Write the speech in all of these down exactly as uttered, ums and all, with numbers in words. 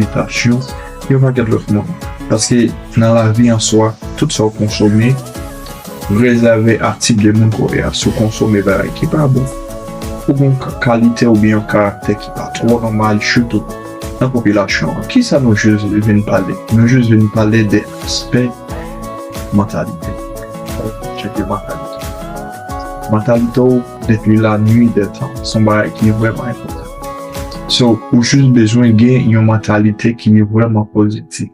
imitasyon, yon pakèt lòt moun. Paske nan lavi an swa, tout sa w konsome rezève a tip de moun ke w ye a. Si w konsome bagay ki pa bon, ou gen yon kalite oubyen yon karaktè ki pa twò nòmal, sitou nan popilasyon an. Kisa nou jis vin pale? Nou jis vin pale de aspè mantalite. Tcheke mantalite. Mantalite w depi la nuit des temps, se yon bagay ki vrèman enpòtan. So, ou jis bezwen gen yon mantalite ki vrèman pozitif.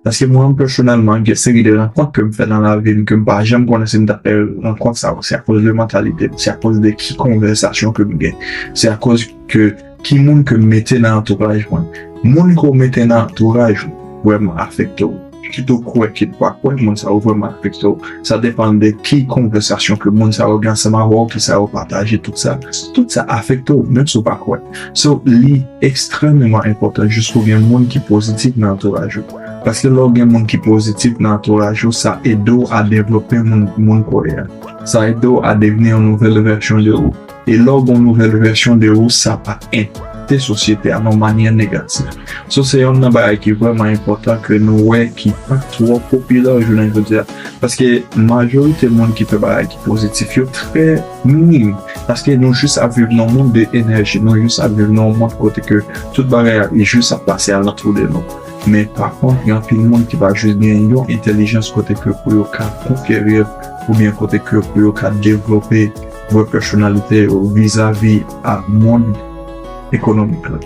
Paske mwen, pèsonèlman, gen seri de rankont ke m fè nan lavi m, ke m pa janm konnen si m ta fè rankont sa yo. Se akoz de mantalite m, se akoz de ki konvèsasyon ke m gen, se akoz ke ki moun ke m mete nan antouraj mwen. Moun ke w mete nan antouraj ou vrèman afekte w. Kit ou kwè, kit ou pa kwè, moun sa yo vrèman afekte w. Sa depann de ki konvèsasyon ke moun sa yo gen ansanm avè w, ki sa yo pataje, tout sa. Tout sa afekte w, menm si w pa kwè. So, li ekstrèmeman enpòtan jis pou gen moun ki pozitif nan antouraj ou. Paske lè w gen moun ki pozitif nan antouraj ou, sa ede w a devlope moun, moun ke w ye a. Sa ede w a devni yon nouvèl vèsyon de ou. E lè w gen yon nouvèl vèsyon de ou, sa pa enpakte sosyete a nan yon manyè negatif. So, se youn nan bagay ki vrèman enpòtan ke nou wè ki pa twò popilè jounen jodi a. Paske majorite moun ki fè bagay ki pozitif yo trè minim. Paske nou jis ap viv nan yon mond de enèji. Nou jis ap viv nan yon mond kote ke tout bagay ap jis ap pase alantou de nou. Men pa kont, gen anpil moun ki pa jis gen yon entèlijans kote ke pou yo ka konkeri oubyen kote ke pou yo ka devlope vrè pèsonalite yo vizavi a mond ekonomik la.